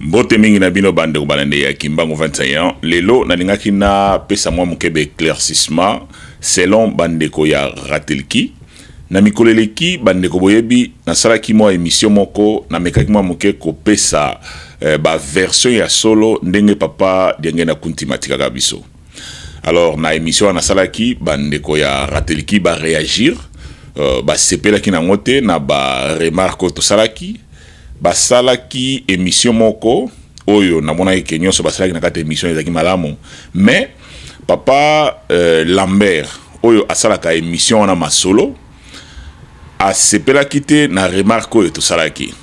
Mbote mingi na bino bandeko balandi ya Kimbangu 21. Lelo nalingaki napesa mwa moke ba éclaircissement selon bandeko ya Ratelki. Na mikolo eleki bandeko boyebi nasalaki mwa émission moko, namekaki mwa moke kopesa ba version ya solo ndenge papa Diangienda Kuntima atikaka biso. Alors na émission wana nasalaki, bandeko ya Ratelki ba réagir, basepelaki nango te na ba remarque oyo tosalaki. Basalaki émission moko oyo namonaki ke nyonso basalaki na kati ya émission ezalaki malamu, mais papa Lambert oyo asalaka émission wana masolo asepelaki te na remarque oyo tosalaki.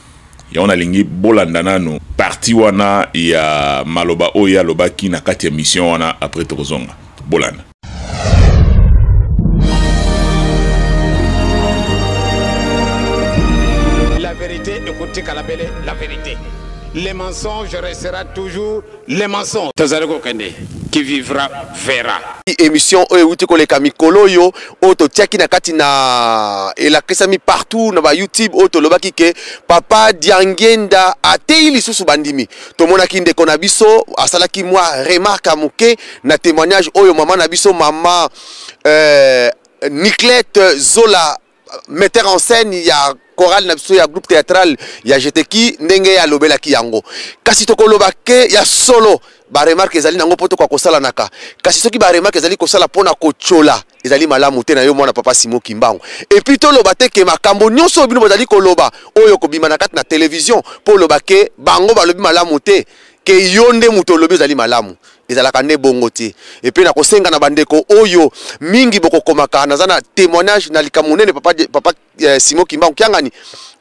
Yango nalingi bolanda nanu partie wana ya maloba oyo alobaki na kati ya émission wana, après tokozonga bolanda. La vérité ekotikala bele la vérité. Le mensonge restera toujours le mensonge. Tozali kokende, qui vivra verra. Émission oyo euti koleka mikolo oyo, oyo totiaki na kati na elakisami partout na ba YouTube, oyo tolobaki ke papa Diangienda ateyi lisusu bandimi. Tomonaki ndeko na biso asalaki mwa remarque ya moke na témoignage oyo mama na biso, mama Niclette Zola, metteur en scène ya chorale na biso ya groupe théâtral ya Jeteki, ndenge ya lobelaki yango. Kasi tokoloba ke ya solo ba remarque ezali nango po tokoka kosalanaka. Kasi soki ba remarque ezali kosala pona kotiola, ezali malamu te na yo mwana papa Simon Kimbangu. Et puis toloba te ke makambo nyonso oyo bino bozali koloba, oyo kobima na kati na télévision, po loba ke bango balobi malamu te, ke yo nde moto olobi ezali malamu. Ezalaka nde bongo te. Et puis nakosenga na bandeko oyo mingi bokokomaka, naza na témoignage na likambo monene papa Simon Kimbangu Kiangani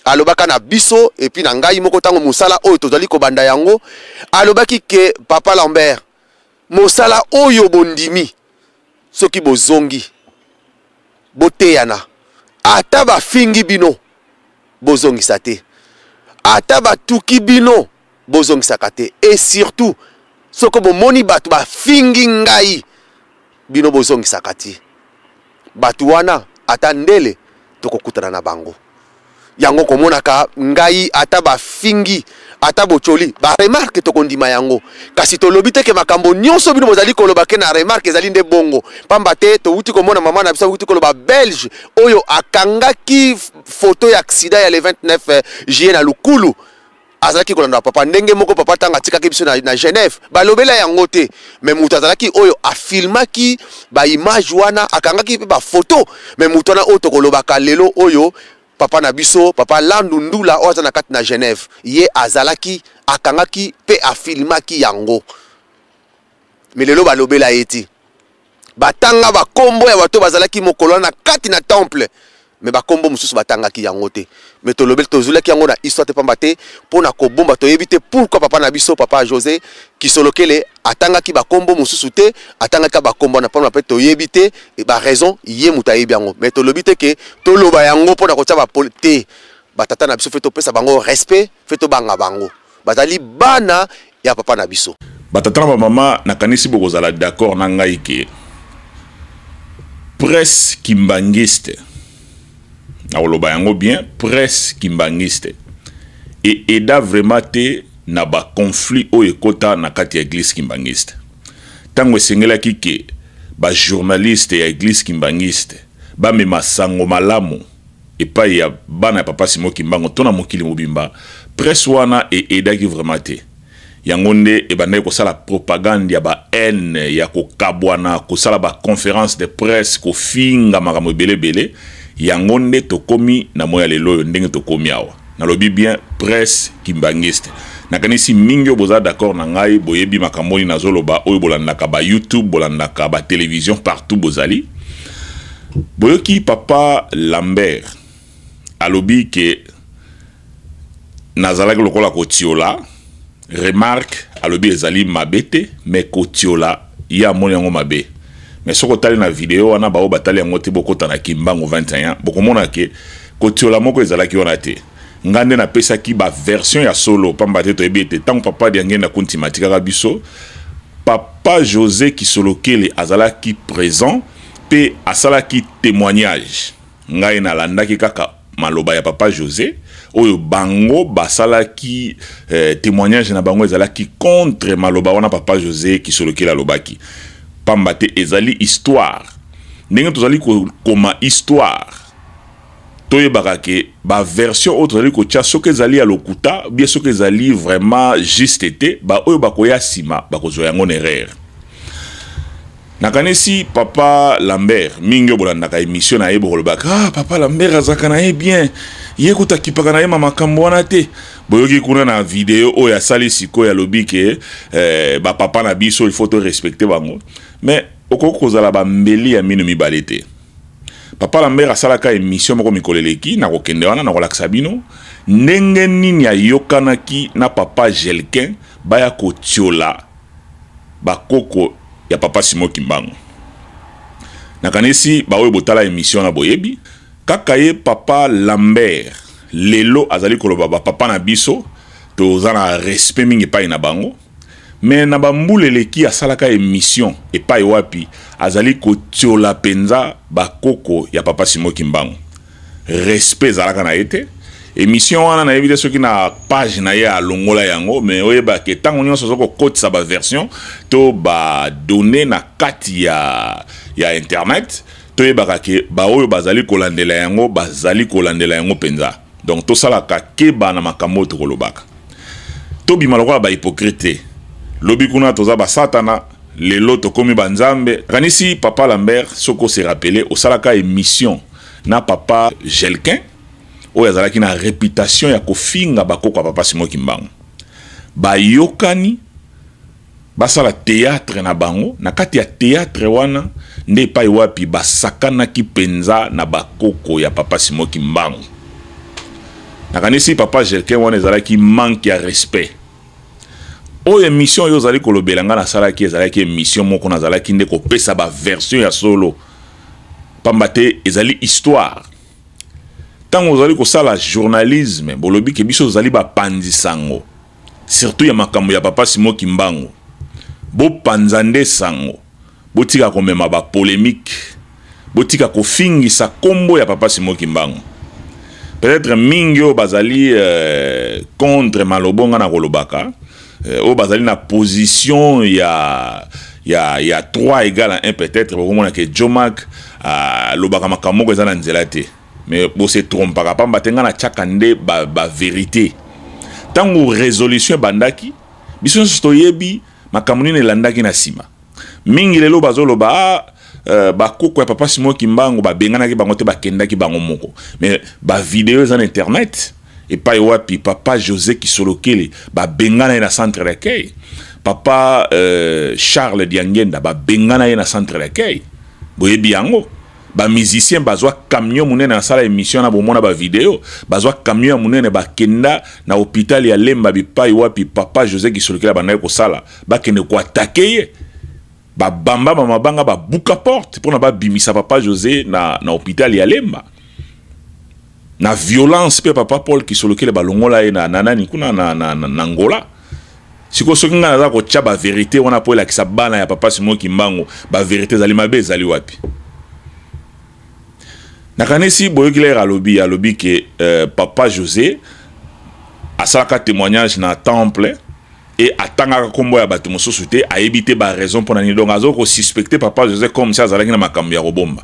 alobaka na biso, et puis na ngai moko tango mosala oyo tozali kobanda yango, alobaki ke papa Lambert, mosala oyo bondimi soki bozongi boteyana, ata bafingi bino bozongisa te, ata batuki bino bozongisaka te, et surtout soko bomoni bato bafingi ngai bino bozongisaka te, bato wana ata ndele tokokutana na bango. Yango komonaka ngai ata bafingi ata bocholi ba remarque tokondima yango, kasi tolobi te ke makambo nyonso bino bozali koloba ke na remarque ezali nde bongo. Pamba te towuti komona mama na biso awuti koloba belge oyo akangaki photo ya accident ya le 29 juillet na Lukulu, azalaki kolanda papa ndenge moko papa tanga atikaki biso na Genève, balobela yango te, mais moto azalaki oyo afilmaki ba image wana, akangaki pe ba photo, mais moto wana oyo tokolobaka lelo oyo papa na biso papa Landu Ndula oyo aza na kati na Genève, ye azalaki akangaki pe afilmaki yango, mais lelo balobela ye te. Batanga bakombo ya bato bazalaki mokolo wana na kati na temple, mais bakombo mosusu batangaki yango te. Mais tolobeli, tozulaki yango na histoire te, pamba te mpona kobomba toyebi te pourquoi papa na biso papa José Kisolokele atangaki bakombo mosusu te, atangaki bakombo wana pamba pe toyebi te ba raison ye moto ayebi yango. Mais tolobi te ke toloba yango mpona kotia ba poli te. Batata na biso fe topesa bango respect, fe tobanga bango, bazali bana ya papa na biso. Batata na bamama, nakanisi bokozala d'accord na ngai ke presse kimbangiste, nakoloba yango bien, presse kimbangiste e aida vraiment te na ba conflit oyo ekota na kati ya église kimbangiste. Tango esengelaki ke ba journaliste ya église kimbangiste bamema sango malamu epai ya bana ya papa Simon Kimbangu to na mokili mobimba, presse wana e aidaki vraiment te. Yango nde ebandaki kosala propagande ya ba haine, ya kokabwana, kosala ba conférence de presse, kofinga makambo ebele ebele. Yango nde tokomi na moya lelo oyo ndenge tokomi awa. Nalobi bien presse kimbangiste. Nakanisi mingi oyo boza d'accord na ngai, boyebi makambo nini nazoloba, oyo bolandaka ba YouTube, bolandaka ba télévision partout bozali. Boyoki papa Lambert alobi ke nazalaki lokola kotiola remarque, alobi ezali mabe te, mais kotiola ye amoni yango mabe. Mais soki otali na video wana, baoyo batali yango te, bokota na Kimbangu 21, bokomona ke kotiola moko ezalaki wana te. Nga nde napesaki ba version ya solo, pamba te toyebi ete ntango papa Diangienda Kuntima atikaka biso, papa José Kisolokele azalaki présent pe asalaki témoignage. Ngai nalandaki kaka maloba ya papa José Oyo bango basalaki témoignage na bango ezalaki contre maloba wana papa José Kisolokele alobaki. Pamba te ezali histoire. Ndenge tozali kokoma histoire, toyebaka ke baversion oyo tozali kotia, soki ezali ya lokuta, bien soki ezali vraiment juste te, baoyo bakoya nsima bakozwa yango na erreur. Nakanisi papa Lambert, mingi oyo bolandaka émission na ye, bokolobaka: "Ah, papa Lambert azalaka na ye bien, ye kuta akipaka na ye ma makambo wana te." Boyoki kuna na video oyo asali sikoyo, alobi ke bapapa na biso, il faut to respecter bango. Mais okoki kozala bambeli ya mino mibale te. Papa Lambert asalaka émission moko mikolo eleki. Nakokende wana, nakolakisa bino ndenge nini ayokanaki na papa Gelquin, baya kotiola bakoko ya papa Simon Kimbangu. Nakanisi baoyo botala émission na boyebi kaka ye papa Lambert. Lelo azali koloba bapapa na biso, toza na respect mingi epai na bango. Me na bambula eleki, asalaka émission epai wapi azali kotiola mpenza bakoko ya papa Simon Kimbangu. Respect ezalaka na ye te. Émission wana, nayebi te soki na page na ye alongola yango. Me oyebake, ntango nyonso oza kokotisa baversion to badonnées na kati ya internet, toyebaka ke baoyo bazali kolandela yango, bazali kolandela yango mpenza. Donc tosalaka keba na makambo oyo tokolobaka. Tobima lokola bahypocrite te. Lobi kuna toza basatana, lelo tokomi banzambe. Kanisi papa Lambert, soki ose rappeler, osalaka émission na papa Gelquin oyo azalaki na réputation ya kofinga bakoko ya papa Simon Kimbangu. Bayokani, basala théâtre na bango. Na kati ya théâtre wana nde epai wapi basakanaki mpenza na bakoko ya papa Simon Kimbangu. Nakanisi papa Gelquin wana ezalaki manque ya respect. Oyo émission oyo ozali kolobela ngai nasalaki, ezalaki émission moko nazalaki nde kopesa baversion ya solo, pamba te ezali histoire. Ntango ozali kosala journalisme, bolobi ke biso tozali bapanzi sango, surtout ya makambo ya papa Simon Kimbangu. Bopanza nde sango, botika komema bapolémique, botika kofingisa nkombo ya papa Simon Kimbangu. Peut-être mingi oyo bazali contre malobo nga na kolobaka, oyo bazali na position ya 3 égale à 1, peut-être bokomona ke Jomak alobaka makambo moko eza na nzela te. Mais bose trompaka, pamba te nga natiaka nde bavérité ba. Ntango résolution ebandaki, biso nyonso toyebi makambo nini elandaki na nsima. Mingi lelo bazoloba: "Ah, bakoko ya papa Simon Kimbangu babenganaki bango te, bakendaki bango moko." Mais bavideo eza na internet epai wapi papa José Kisolokele babengana ye na centre d'accueil, papa Charles Diangenda babengana ye na centre d'accueil. Boyebi yango. Bamusicien bazwa camion monene, asala émission na bomona bavideo, bazwa camion ya monene, bakenda na hôpital ya Lemba bipai wapi papa José Kisolokele bandaki kosala, bakende koattaquer ye, babamba bamabanga, babuka porte mpona babimisa papa José na hôpital ya Lemba na violence. Mpe papa Paul Kisolokele balongola ye na nani kuna na Ngola. Sikoyo soki ngai naza kotya bavérité wana mpo elakisa bana ya papa Simon Kimbangu bavérité ezali mabe, ezali wapi? Nakanisi boyoki lere alobi ke papa José asalaka témoignage na temple e atangaka nkombo ya bato mosusu te, ayebi te baraison mpo na nini. Donc aza kosuspecter papa José comme si azalaki na makambo ya kobomba.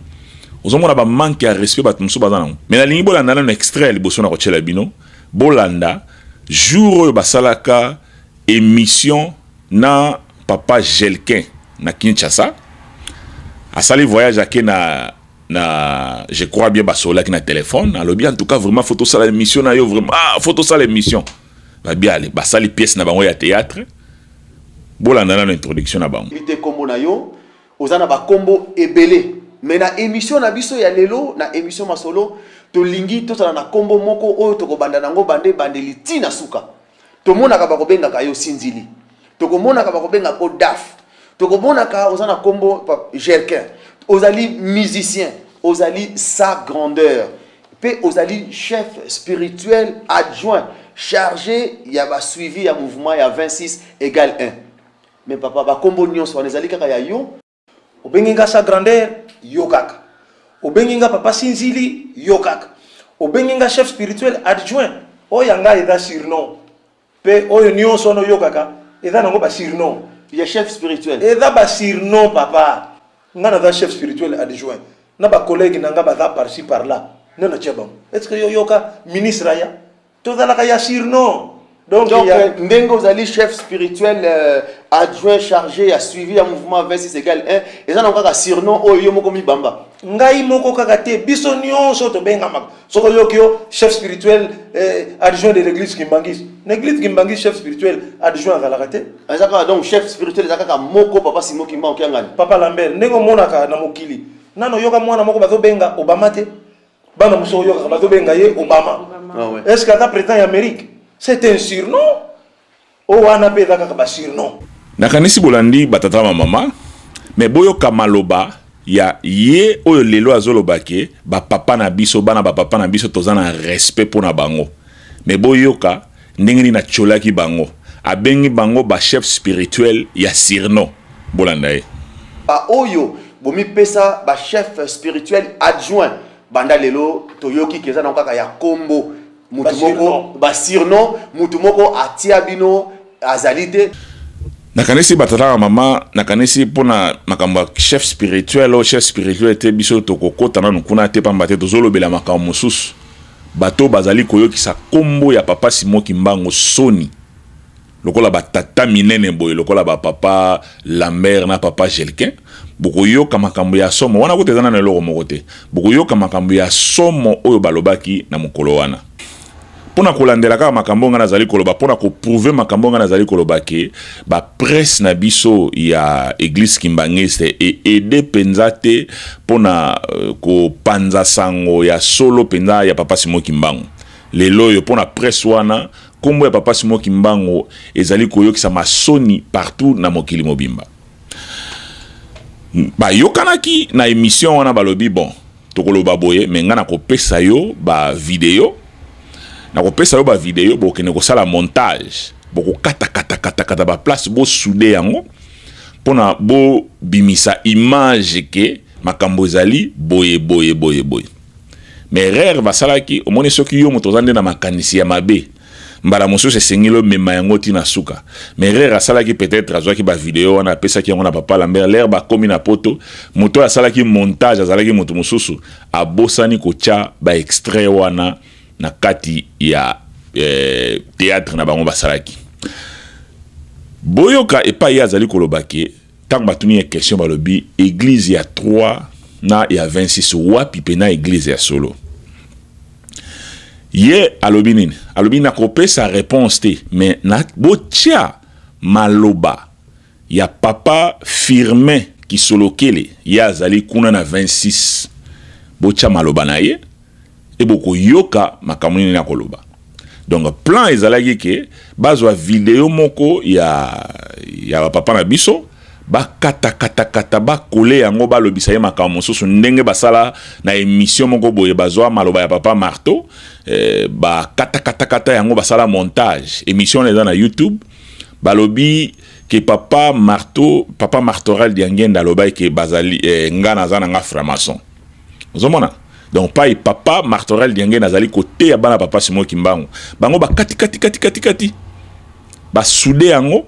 Ozomona bamanque ya respect bato mosusu baza nango. Mais nalingi bolanda nano extrait ya liboso na kotiela bino. Bolanda jour oyo basalaka émission na papa Gelquin na Kinshasa. Asali voyage, ake na, je crois bien basololaki na téléphone. Alobi: "En tout cas, vraiment, faut tosala émission na yo, vraiment, ah, faut tosala émission." Babi ale basali pièce na bango ya théâtre. Bolanda nano introduction na bango. Te, kombo na yo, oza na bakombo ebele. Me na émission na biso ya lelo, na émission Masolo, tolingi tozala na kombo moko oyo tokobanda nango bande ebandeli ntina suka. Tomonaka bakobengaka yo Sinzili, tokomonaka bakobengaka yo Daf, tokomonaka oza na kombo Gerquin, ozali musicien, ozali Sa Grandeur, mpe ozali chef spirituel adjoint chargé ya basuivi ya mouvement ya 26 égale 1. Mais papa, bakombo nyonso wana ezali kaka ya yo? Obengi nga Sa Grandeur, yo kaka. Obengi nga papa Sinzili, yo kaka. Obengi nga chef spirituel adjoint. Oyo ya ngai eza surnom. Pe oyo nyonso wana oyokaka eza nango ba surnom. Ya chef spirituel. Eza ba surnom papa. Nga naza chef spirituel adjoint. Na ba collègues na nga baza par ci par là. Nde natia bango. Est-ce que yo yoka ministre aya? Tozalaka ya surnom. Donc, Donc ya... Euh, ndenge ozali chef spirituel euh, adjoint chargé ya suivi ya mouvement 26 égale 1 eza nango kaka surnom oyo yo moko mibamba. Ngai moko kaka te, biso nyonso tobengamaka. Soki oyoki yo chef spirituel eh, adjoint de l'église Kimbanguiste. Na église Kimbanguiste chef spirituel adjoint azalaka te. Eza kaka donc chef spirituel eza kaka moko papa Simon Kimbangu Kiangani. Papa Lambert, ndenge omonaka na mokili, nano oyoka mwana moko bazobenga Obama te. Bana mosusu oyokaka bazobenga ye Obama. Ah ouais. Est-ce que aza président ya Amérique? C'est un surnom. Oyo wana mpe eza kaka ba surnom. Nakanisi bolandi batata ba mama, mais boyoka maloba ya ye oyo lelo azoloba ke ba papa na biso, bana ba papa na biso toza na respect mpo na bango. Mais boyoka ndenge nini atiolaki bango. Abengi bango ba chef spirituel ya surnom. Bolanda ye. Ba oyo bomipesa ba chef spirituel adjoint banda lelo toyoki ke eza nango kaka ya kombo. Mutu moko ba surnom, mutu moko atia bino azali te. Nakanisi batata na mama, nakanisi mpona makambo ya chef spirituel oyo chef spirituel te, biso tokokota nanu kuna te, pamba te tozolobela makambo mosusu. Bato bazali koyokisa kombo ya papa Simon Kimbangu soni lokola batata minene boye, lokola ba papa Lambert na papa Gelquin. Bokoyoka makambo ya somo wana, kuta eza nanu eloko moko te. Bokoyoka makambo ya somo oyo balobaki na mokolo wana. Pona kolandela kaka makambo nga nazali koloba, pona ko prouver makambo nga nazali koloba ke ba presse na biso ya église kimbanguiste e aider penza te pona kopanza sango ya solo penza ya papa Simon Kimbangu. Lelo oyo pona presse wana kombo ya papa Simon Kimbangu ezali koyokisa masoni partout na mokili mobimba. Bayokanaki na émission wana, balobi bon, tokoloba boye, mais nga nakopesa yo ba video, nakopesa yo ba video, bokende kosala montage, bokokata kata kata kata ba place, bosude yango mpona bobimisa image ke makambo ezali boye boye boye boye. Mais erreur basalaki, omoni soki yo moto oza nde na makanisi ya mabe, mbala mosusu esengeli omema yango ti na suka. Mais erreur asalaki, peut-être azwaki ba video wana apesaki yango na papa Lambert, l'air bakomi na poto, moto oyo asalaki montage azalaki moto mosusu, abosani kotia ba extrait wana na kati ya théâtre na bango basalaki. Boyoka epai ye azali koloba ke ntango batuni ye question, balobi église ya 3 na ya 26 wapi pena église ya solo? Ye alobi nini? Alobi nakopesa réponse te, mais na botia maloba ya papa Firmin Kisolokele, ye azali kuna na 26, botia maloba na ye e bokoyoka makambo nini nakoloba. Donc plan ezalaki ke bazwa video moko ya papa na biso, bakata kata kata, bakole yango, balobisa ye makambo mosusu ndenge basala na émission moko boye, bazwa maloba ya papa Marteau, bakata kata kata yango, basala montage. Émission wana eza na YouTube. Balobi ke papa Marteau, papa Martorel Diangenda alobaki ke bazali nga naza na nga franc-maçon. Ozomona? Donc pai papa Martorel Diangenda azali koteya bana papa Simon Kimbangu. Bango bakati kati kati kati kati. Basude yango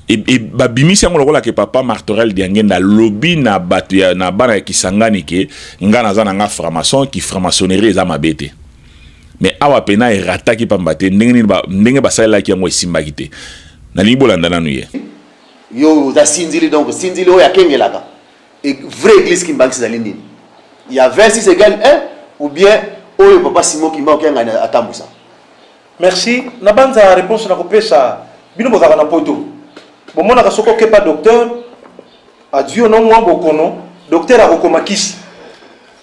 e babimisi yango lokola ke papa Martorel Diangenda lobi na bato ya, na bana ya Kisangani ke nga naza na nga franc-maçon, ki franc-maçonnerie eza mabe te. Mais awa pena erataki pamba te, ndenge nini ba, ndenge basalelaki yango esimbaki te. Nalingi bolanda nanu ye. Yo oza sinzili, donc sinzili oyo akengelaka. Et vraie église Kimbanguiste ezali nini? Il y a 26 égale 1 ou bien oyo papa Simon Kimbangu Kiangani atambusa? Merci. Na banza réponse na kopesa bino bozalaka na poto. Bomonaka soko okepa docteur adio no mwa bokono, docteur akokoma kisi.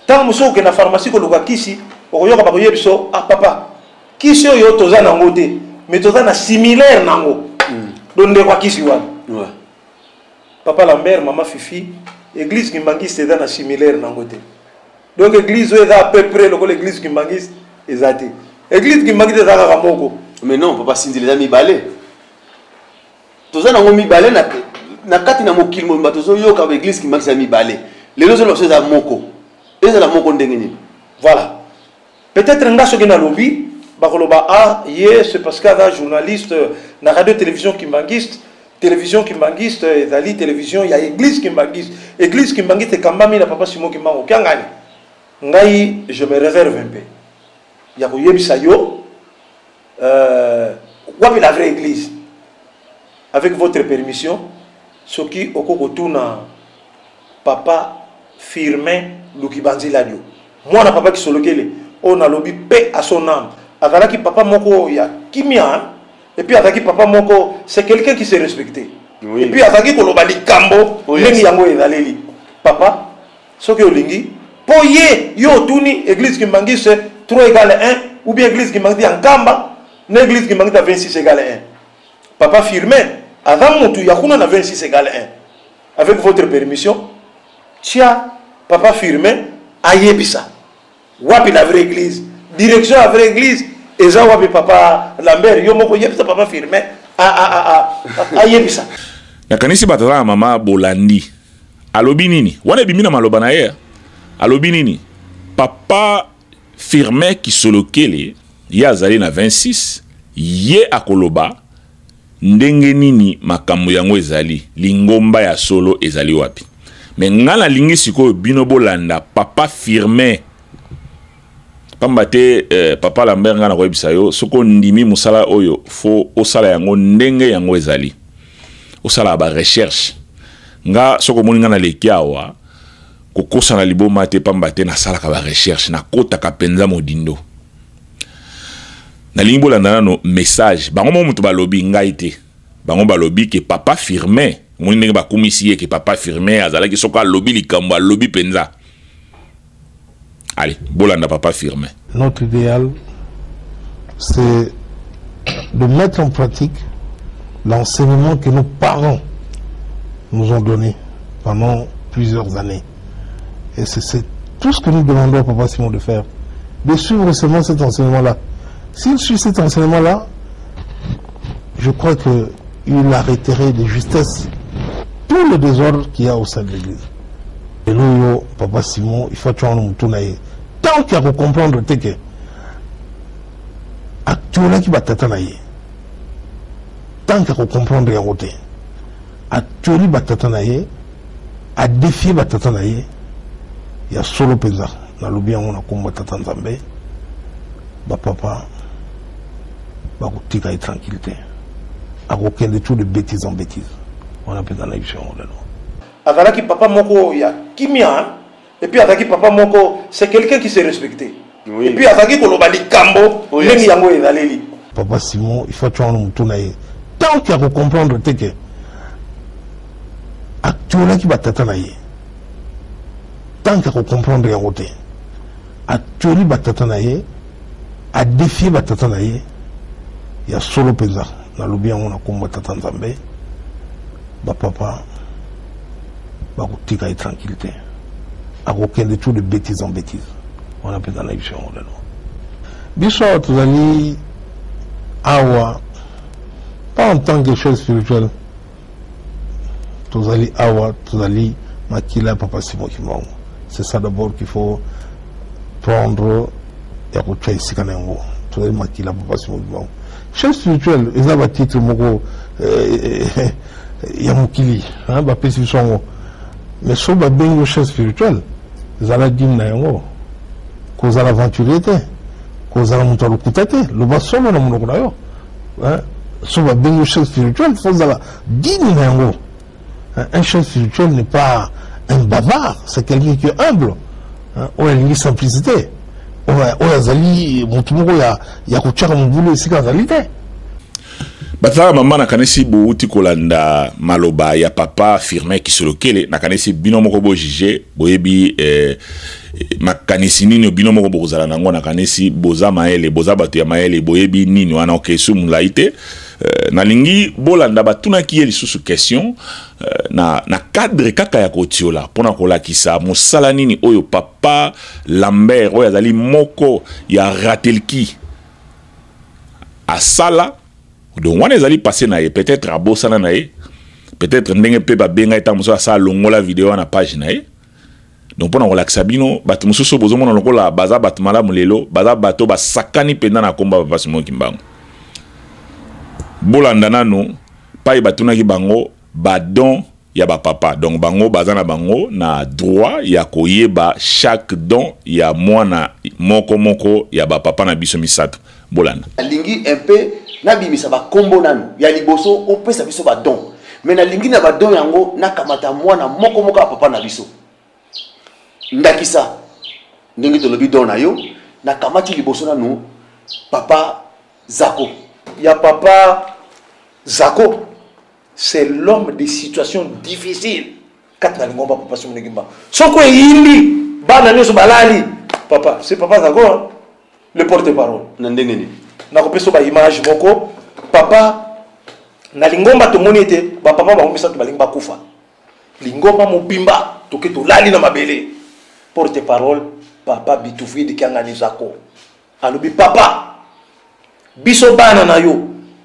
Tango mosusu okende na pharmacie koluka kisi, okoyoka bakoyebi so, ah papa, kisi oyo toza nango te, mais toza na similaire nango. Donc ndeko akisi wana. Papa Lambert, mama Fifi, église Kimbanguiste eza na similaire nango te. Donc église oyo eza à peu près lokola église Kimbanguiste eza te. Église Kimbanguiste eza kaka moko. Mais non, papa Cindy, les amis mibale. Toza nango mibale na kati na mokili mobimba tozoyoka ba église Kimbanguiste ya mibale. Lelo ozoloba biso eza moko. Ezala moko ndenge nini? Voilà. Peut-être nga soki nalobi Bakoloba ah ye c'est parce que aza journaliste na radio télévision kimbanguiste. Télévision kimbanguiste ezali télévision ya église kimbanguiste. Église kimbanguiste ekambami na papa Simon Kimbangu Kiangani. Ngai je me réserve un peu ya koyebisa yo wapi la vraie église. Avec votre permission, soki okokotuna papa Firmin Lukibanzi Ladio, mwana papa Kisolokele, oyo nalobi paix à son âme, azalaki papa moko ya kimia, hein? Et puis azalaki papa moko, c'est quelqu'un qui se respectait. Oui. Et puis azalaki koloba likambo ndenge yango ezaleli. Papa, soki olingi po ye yo otuni église kimbanguiste 3 égale 1 ou bien église kimbanguiste ya Nkamba na église kimbanguiste ya 26 égale 1. Papa Firmin aza mutu ya kuna na 26 égale 1. Avec votre permission, tia papa Firmin ayebisa wapi la vraie église, direction ya vraie église eza wapi. Papa Lambert, yo moko yebisa papa Firmin ayebisa. Nakanisi bato aza na mama bolandi alobi nini wana ebimi na maloba na ye. Alobi nini? Papa Firmin Kisolokele, ye azali na 26, ye akoloba ndenge nini makambo yango ezali, lingomba ya solo ezali wapi. Me nga nalingi sikoyo bino bolanda papa Firmin, pamba te papa Lambert, nga nakoyebisa yo, soki ondimi mosala oyo, fo osala yango ndenge yango ezali, osala ba recherche. Nga soki omoni nga naleki awa kokosana liboma te, pamba te nasalaka ba recherche, nakotaka mpenza modindo. Nalingi bolanda nano message bango mo moto balobi, ngai te. Bango balobi ke papa Firmin, omoni ndenge bakumisi ye, ke papa Firmin azalaki, soki alobi likambo, alobi mpenza. Allez, bolanda papa Firmin. Notre idéal, c'est de mettre en pratique l'enseignement que nos parents nous ont donné pendant plusieurs années. Et c'est tout ce que nous demandons à Papa Simon de faire, de suivre seulement cet enseignement-là. S'il suit cet enseignement-là, je crois qu'il arrêterait de justesse tout le désordre qu'il y a au sein de l'Église. Et nous, Papa Simon, il faut tuer un tant qu'il y a comprendre que atiolaki batata na ye, tant qu'il comprendre yango te, atioli batata na ye, adéfier batata na ye ya solo mpenza. Nalobi yango na kombo tata Nzambe, bapapa bakotika ye tranquille te, akokende tout de bêtise en bêtise. Wana mpenza na biso yango lelo. Azalaki papa moko ya kimia, hein? Et puis azalaki papa moko, c'est quelqu'un qui se respectait. Oui. Et puis azalaki koloba likambo ndenge yango ezaleli. Papa Simon, il faut tuer mutu na ye, tant qu'il a comprendre te que atiolaki batata na ye, tant qu'il a comprendre yango te, atioli batata na ye, adéfier batata na ye ya solo mpenza. Nalobi yango na kombo tata Nzambe, bapapa bakotika ye tranquille te, akokende tout de bêtise en bêtise. Wana mpenza na biso yango lelo. Biso awa tozali awa pas en tant que chef spirituel, tozali awa, tozali makila ya papa Simon Kimbangu. C'est ça d'abord qu'il faut prendre ya kotia esika na yango. Tozali makila ya papa Simon Kimbangu. Chef spirituel eza batitre moko ya mokili bapesi biso yango, mais so babengi yo chef spirituel, ezala digne na yango. Kozala aventurier te, kozala moto ya lokuta te, loba solo na monoko na yo. So babengi yo chef spirituel, faut ozala digne na yango. Un chef spirituel n'est pas un bavard, c'est quelqu'un qui est humble, oyo alingi simplicité, oyo azali motu moko ya kotiaka mobulu esika azali te. Batala mama, nakanisi bouti kolanda maloba ya papa Firmin Kisolokele. Nakanisi bino moko bojuger, boyebi makanisi nini bino moko bokozala nango. Nakanisi boza mayele, boza bato ya mayele, boyebi nini wana. Okesu molai te. Nalingi bolanda batunaki ye lisusu question na cadre kaka ya kotiola mpona kolakisa mosala nini oyo papa Lambert, oyo azali moko ya Ratelki, asala. Donc wana ezali passé na ye, peut-être abosana na ye, peut-être ndenge mpe babenga ye ntango mosusu asala longola video wana page na ye. Donc mpo na kolakisa bino bato mosusu oyo bozomona lokola baza bato malamu lelo, baza bato basakani mpenza na komba Papa Simon Kimbangu. Bolanda nanu pai batunaki bango badon ya bapapa, donc bango baza na bango na droit ya koyeba chaque don ya mwana moko moko ya bapapa na biso misato. Bolanda. Nalingi un peu nabimisa bakombo nanu ya liboso, opesa biso badon, me nalingi na badon yango nakamata mwana moko moko ya papa na biso. Ndakisa ndenge tolobi don na yo, nakamati liboso nanu papa Zako. Ya papa Zako, c'est l'homme des situations difficiles kati na lingomba Papa Simon Kimbangu. Soki eyindi, bana nyonso balali, papa c'est papa Zako, hein? Le porte parole. Na ndenge nini? Nakopesa ba image moko. Papa na lingomba, tomoni ete bapapa bango misato balingi bakufa, lingomba mobimba toke tolali na mabele. Porte parole papa Bitufidi Kiangani Zako alobi: "Papa, biso bana na yo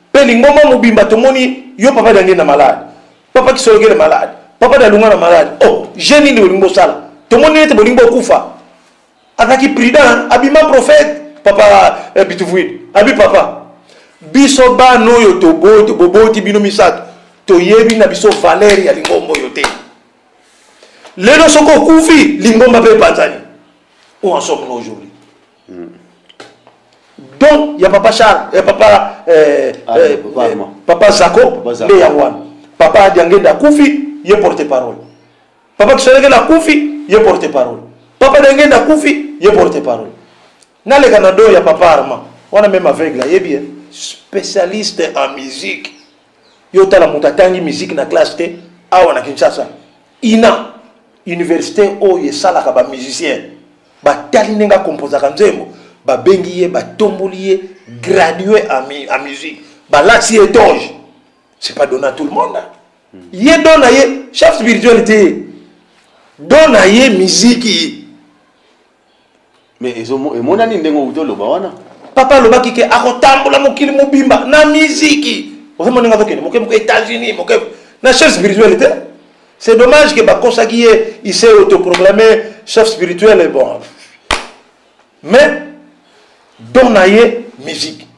mpe lingomba mobimba tomoni yo, papa Dange na malade, papa Kisolokele malade, papa Dalunga na malade. Oh, je nini bolingi bosala? Tomoni ete bolingi bokufa." Azalaki prudent, abima prophète papa Bituvuidi. Abi: "Papa, biso bana oyo toboti bino misato, toyebi na biso valeur ya lingomba oyo te. Lelo soki okufi, lingomba mpe epanzani." Où en sommes-nous aujourd'hui? Donc ya papa Charles, ya papa Ah, papa Armand. Papa Zako. Papa Zako. Nde yango wana papa Diangenda akufi, ye porte parole. Papa Kisolekele akufi, ye porte parole. Papa Diangenda akufi, ye porte parole. Naleka na do ya papa Armand wana, même aveugle ayebi ye, spécialiste en musique. Yo tala, moto atangi musique na classe te awa na Kinshasa, ina université oyo esalaka bamusicien, batali ndenge akomposaka nzembo, babengi ye, batomboli ye, gradué en musique, balati ye toge. C'est pas donné à tout le monde, hein. Ye don na ye chef spirituel te, don na ye miziki. Mais emonani ndenge outi oloba wana. Papa alobaki ke akotambola mokili mobimba na miziki. Ozomona ndenge azokende moke moke États-Unis, moke na chef spirituel te. C'est dommage ke bakosaki ye, il s'est autoproclamé chef spirituel et bon, mais don na ye musique.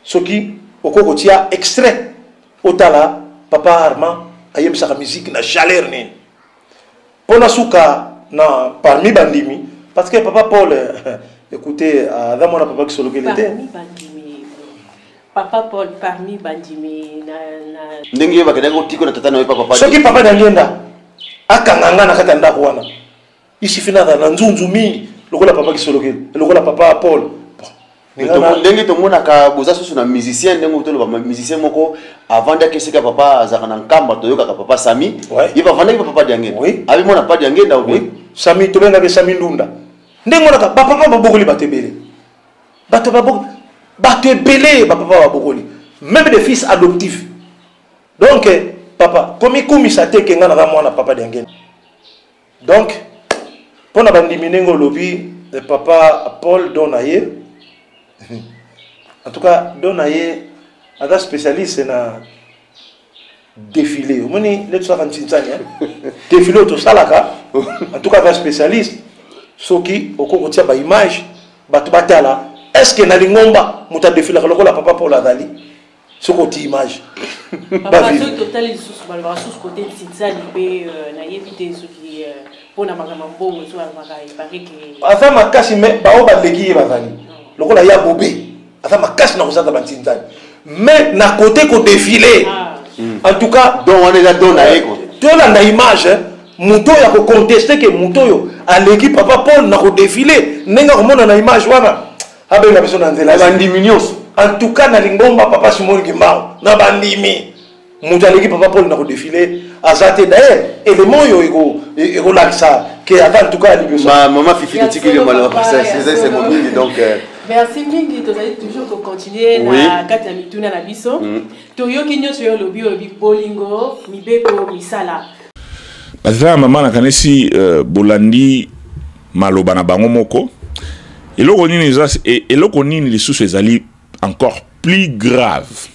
Soki okoki kotia extrait, otala papa Armand ayebisaka musique na chaleur nini. Mpo na suka na parmi bandimi, parce que papa Paul, écoutez, aza mwana papa Kisolokele te. Parmi bandimi, papa Paul parmi bandimi na Ndenge ye bakendaki kotika na tata na ye pa papa. Soki papa Dangenda akanga nga na kati ya ndako wana, isifi nazala na nzunzu mingi lokola papa Kisolokele, lokola papa Paul. Bon, Mais ndenge tomonaka boza susu na musicien, ndenge toloba musicien moko avandaki esika papa azalaka na Nkamba, toyokaka papa Sami. Ye bavandaki pa papa Diangenda. Abi mwana papa Diangenda obi. Oui. Sami, tobengaki Sami Ndunda. Ndenge monaka bapapa babokoli bato ebele, bato bato ebele, bapapa babokoli même des fils adoptifs. Donc papa komikumisa te ke nga naza mwana papa Diangenda. Donc mpo na bandimi, ndenge olobi, papa Paul, don na ye, en tout cas don na ye, aza spécialiste na défilé. Omoni nde tosalaka ntinsani, défilé oyo tosalaka, en tout cas aza spécialiste. Soki okoki kotia baimage, bato batala, est ce que na lingomba moto adefilaka lokola papa Paul azali? Soki oti image. Papa, soki totali lisusu, balobaka susu kote ntinsani mpe, nayebi te soki mpona makambo ya mbongo so balobaka epareke. Aza makasi, mais bao baleki ye bazali lokola ya bobe, aza makasi na kosala bantinzani, mais na kote kodéfiler, en tout cas Don wana eza don na ye quoi. Tolanda image, moto oyo akocontester ke moto oyo aleki papa Paul na kodéfiler, ndenge akomona na image wana, abenga biso na nzela. Bandimi nyonso. En tout cas na lingomba papa Simon Kimbangu, na bandimi, moto aleki papa Paul na kodéfiler aza te. D'ailleurs élément oyo ekolakisa ke aza en tout cas liboso. Mama Fifi, totikili maloba, eza esengo mingi donc Merci mingi. Tozali toujours kocontinuer na kati ya mituna na biso. Toyoki nyonso oyo olobi, olobi bolingo, mibeko, misala. Batata ya mama, nakanisi bolandi maloba na bango moko. Eloko nini eza, eloko nini lisusu ezali encore plus grave?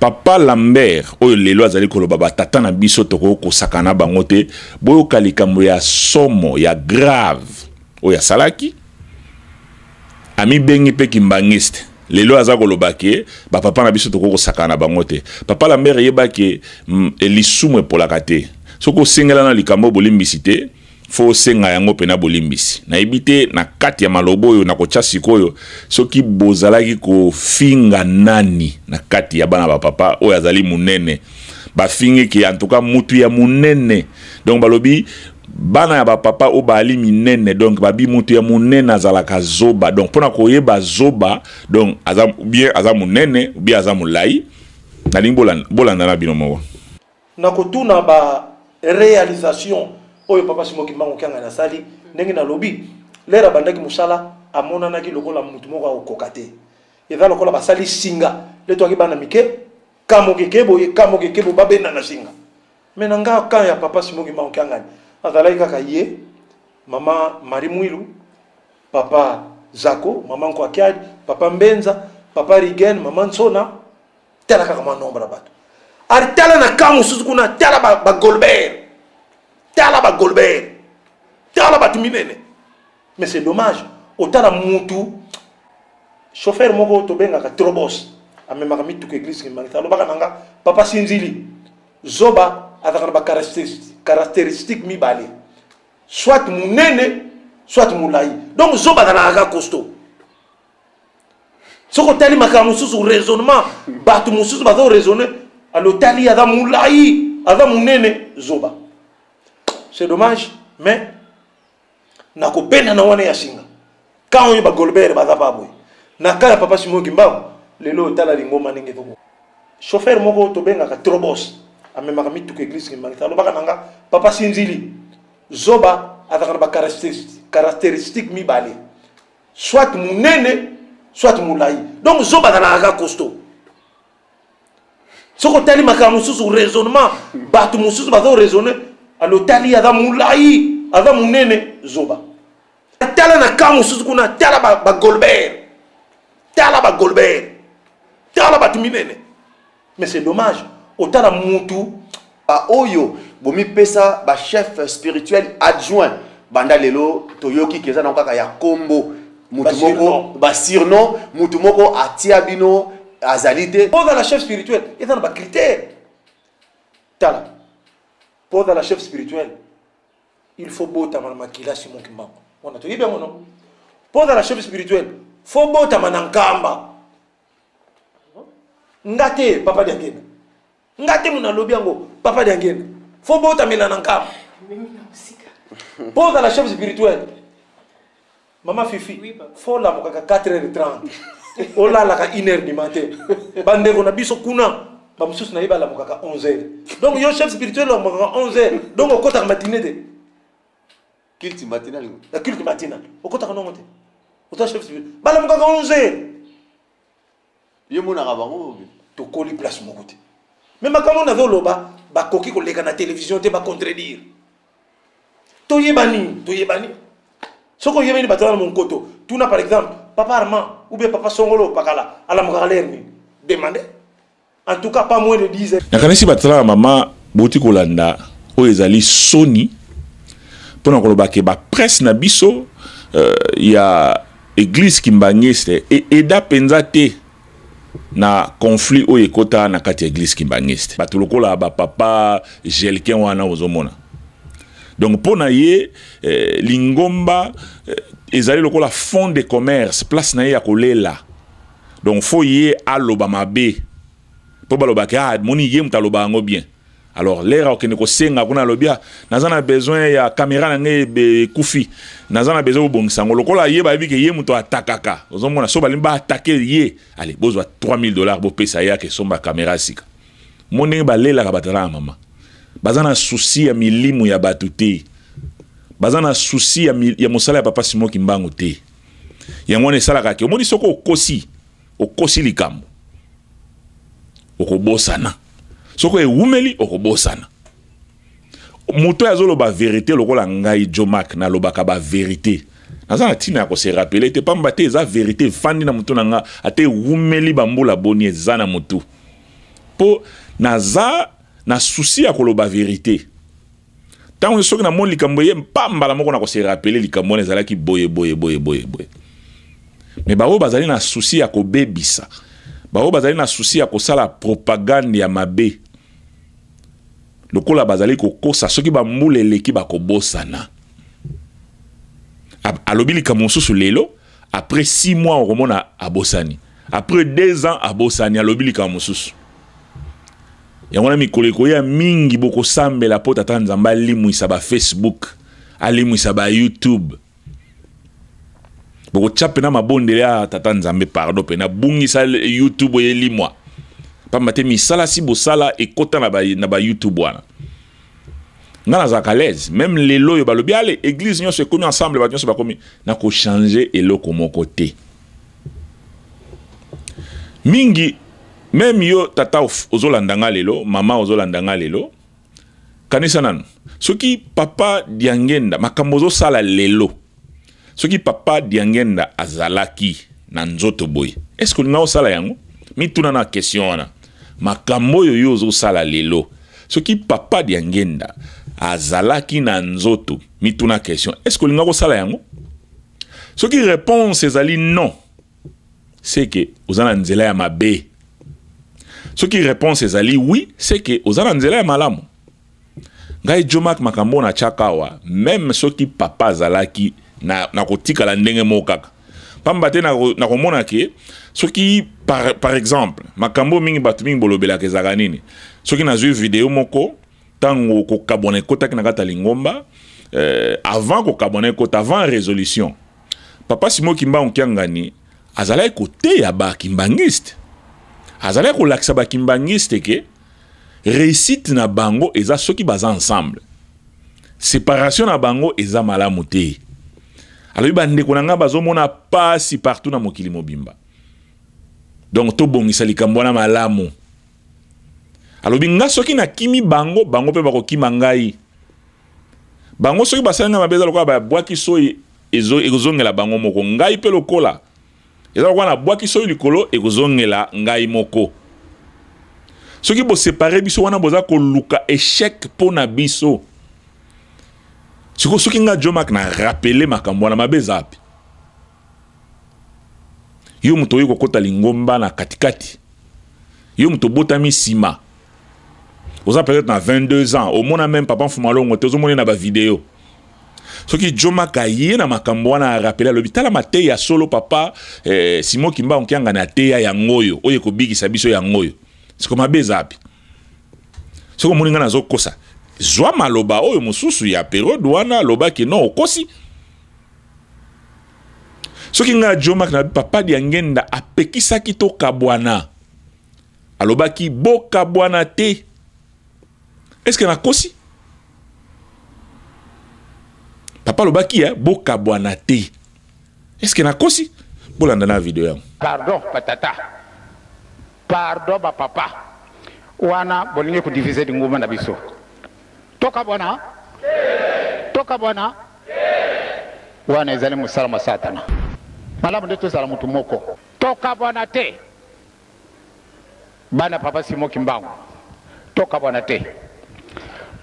Papa Lambert oyo lelo azali koloba batata na biso tokoki kosakana bango te, boyoka likambo ya somo ya grave oyo asalaki. Amibengi mpe kimbangiste, lelo aza koloba ke bapapa na biso tokoki kosakana na bango te. Papa Lambert, yeba ke lisumu epolaka te. Soki osengela na likambo bolimbisi te, fo osenga yango mpena bolimbisi. Nayebi te na kati ya maloba oyo nakotya sikoyo, soki bozalaki kofinga nani na kati ya bana bapapa oyo azali monene, bafingi ke en tout cas mutu ya monene. Donc balobi bana ya bapapa oyo baali minene, donc babi mutu ya monene azalaka zoba. Donc mpona koyeba zoba, donc aza bien, aza monene ou bien aza molai. Nalingi bolanda na bino moko. Nakotuna ba réalisation oyo papa Simon Kimbangu Kiangani asali. Ndenge nalobi, lere abandaki mosala, amonanaki lokola mutu moko akokoka te. Eza lokola basali singa le toaki bana mike, kamokeke boye, kamokeke boye, babenda na singa. Me na nga kan ya papa Simon Kimbangu Kiangani azalaki kaka ye, mama Marie Mwilu, papa Zako, mama Nkwakiadi, papa Mbenza, papa Rigen, mama Nsona. Tala kaka mwa nombre ya bato. Ari tala na ka mosusu kuna, tala bagolbert, tala bagolbert, tala bato minene. Mais c'est dommage, otala mutu chauffeur moko tobengaka Trobos, amemaka mituka église Kimbanguiste, alobaka na nga: "Papa Sinzili, zoba azalaka na bacaractéristique mibale, soit monene, soit molai." Donc zoba azalaka kaka costaud. Soki otali makambo mosusu, raisonnement, bato mosusu bazo raisonner, alo otali aza molai, aza monene, zoba. C'est dommage, mais nakobenda na wana ya singa kan oyo bagolbert baza pa boye na ka ya papa Simon Kimbangu. Lelo otala lingomba ndenge toko. Chauffeur moko tobengaka Trobos, amemaka mituka église Kimbanguiste, alobaka na nga: "Papa Sinzili, zoba azalaka na bacaractéristique mibale, soit monene, soit molai." Donc zoba azalaka kaka costaud. Soki otali makambo mosusu, raisonnement, bato mosusu bazo raisonner, alo otali aza molai, aza monene, zoba. Tala na ka mosusu kuna, tala bagolbert, tala bagolbert, tala bato minene. Mais c'est dommage, otala mutu Baoyo bomipesa bachef spirituel adjoint, banda lelo toyoki ke eza nango kaka ya kombo. Mutu moko basurnom, mutu moko atia bino azali te. Mpo ozala chef spirituel, eza na bacritère. Tala, mpo ozala chef spirituel, il faut botama na makila Simon Kimbangu. Wana toyebi yango, no? Mpo ozala chef spirituel, faut botama na Nkamba. Nga te, papa Diangenda, nga te moto nalobi yango. Papa Diangenda, faut botamela na Nkamba mpo ozala chef spirituel. Mama Fifi, Oui, papa. Faut olamukaka 4h30, olalaka 1 heure du matin. Bandeko na biso kuna bamosusu na ye balamukaka 11 heures. Donc yo chef spirituel, olamukaka 11 heures, donc okotaka matine te. Culte matinal. Na culte matinal okotaka nongo te. Oza chef spirituel, balamukaka 11 heures. Yo monaka bango? Tokoli place moko te, me makambo nazoloba, bakoki koleka na télévision te bacontredire. Toyebani, toyebani. Soki oyebani bato wana monkoto, tuna par exemple papa Armand ou bien papa Songolo Pakala, alamukaka lere nini? Demande, en tout cas pas moins de 10 heures. Nakanisi batala ya mama bouti kolanda oyo ezali soni mpona koloba ke bapresse na biso ya église kimbangiste eaider mpenza te na conflit oyo ekota na kati ya église kimbangiste. Bato lokola bapapa Gelkin wana ozomona, donc mpo na ye lingomba ezali lokola fond de commerce, place na ye ya kolela. Donc fo ye aloba mabe mpo balobaki: "Ah, moni ye moto aloba yango bien." Alors lere akokende kosenga kuna, alobi: "Ah, naza na besoin ya caméra na ngai ekufi, naza na besoin bobongisa yango." Lokola ye bayebi ke ye moto atakaka, ozomona, so balingi baattaquer ye, ale bozwa 3000 $, bopesa ye ake esomba caméra ya sika. Mo ndenge balelaka, batala ya mama baza na souci ya milimu ya bato te, baza na souci ya mosala ya papa Simon Kimbangu te. Yango wana esalaka ke omoni, soki okosi, okosi likambo, okobosana. Soki ewumeli, okobosana. Moto oyo azoloba vérité lokola ngai Jomak, nalobaka bavérité, naza na ntina ya kose rappeler te, pamba te eza vérité efandi na motu na nga. Ata ewumeli bambula boni, eza na motu. Mpo naza na souci ya koloba verité. Ntango soki namoni likambo eye mpa mbala moko nakose rappeler likambo wana ezalaki boye boye boye boye boye. Mais baoyo bazali na souci ya kobebisa, baoyo bazali na souci ya kosala propagande ya mabe, lokola bazali kokosa, soki bambula eleki bakobosana. Alobi likambo mosusu lelo, après 6 mois okomona abosani, après 2 ans abosani, alobi likambo mosusu. Yango wana mikolo ekoya mingi bokosambela mpo tata Nzambe alimwisa ba Facebook, alimwisa ba YouTube. Bokotya mpena mabondeli ya tata Nzambe, pardon, mpena bungisa YouTube oyo elimwa, pamba te misala si bosala ekota na ba YouTube wana. Nga nazalaka l'aise, même lelo oyo balobi ale église nyonso ekomi ensemble, bato nyonso bakomi, nakochange eloko moko te. Mingi même yo tata ozolanda nga lelo, mama ozolanda nga lelo, kanisa nanu soki papa Diangenda makambo ozosala lelo, soki papa Diangenda azalaki na nzoto boye, est ce que olinga osala yango? Mituna na question wana. Makambo oyo yo ozosala lelo, soki papa Diangenda azalaki na nzoto, mituna question, est ce que olinga kosala yango? Soki réponse ezali non, c'est que oza na nzela ya mabe. Soki réponse ezali oui, c'est que oza na nzela ya malamu. Ngai Jomak, makambo na tiaka awa, même soki papa azalaki na kotikala ndenge moko kaka, pamba te nakomona ke soki par exemple makambo mingi bato mingi bolobelaka ezalaka nini? Soki nazwi video moko ntango kokabwana ekotaki na kati ya lingomba, avant kokabwana ekota, avant résolution, papa Simon Kimbangu Kiangani azalaki koteya bakimbangiste, azalaki kolakisa bakimbangiste ke réussite na bango eza soki baza ensemble, séparation na bango eza malamu te. Alobi bandeko na ngai bazomona pasi partout na mokili mobimba, donc tobongisa likambo wana malamu. Alobi nga soki nakimi bango, bango mpe bakokima ngai. Bango soki basali ngai mabe, eza lokola babwaki soi, ekozongela bango moko. Ngai mpe lokola eza lokola nabwaki soi likolo, ekozongela ngai moko. Soki bosepare biso wana, boza koluka échec mpo na biso. Sikoyo soki nga Jomak na rappeler makambo wana, mabe eza wapi? Yo moto oyi kokɔta lingomba na katikati, yo moto obotami nsima, oza peut-être na 22 ans, omona même papa Mfumalongo te, ozomoni na bavideo. Soki Jomak aye na makambo wana, arappeler, alobi tala mateya ya solo papa Simon Kimbangu Kiangani ateya, yango oyo oyo ekobikisa biso, yango oyo, siko mabe eza wapi? Soki omoni ngai nazokosa, zwa maloba oyo mosusu ya periode wana, alobaki non, okosi. Soki ngai Jomak na papa Diangenda apekisaki tokabwana, alobaki bokabwana te, est ce que nakosi? Papa alobaki bokabwana te, est ce que nakosi? Bolanda na video yango. Pardon batata, pardon bapapa, wana bolingi kodiviser lingomba na biso. Tokabwana, tokabwana wana ezali mosala mwa Satana. Malamu nde tozala motu moko, tokabwana te. Bana papa Simo Kimbangu, tokabwana te.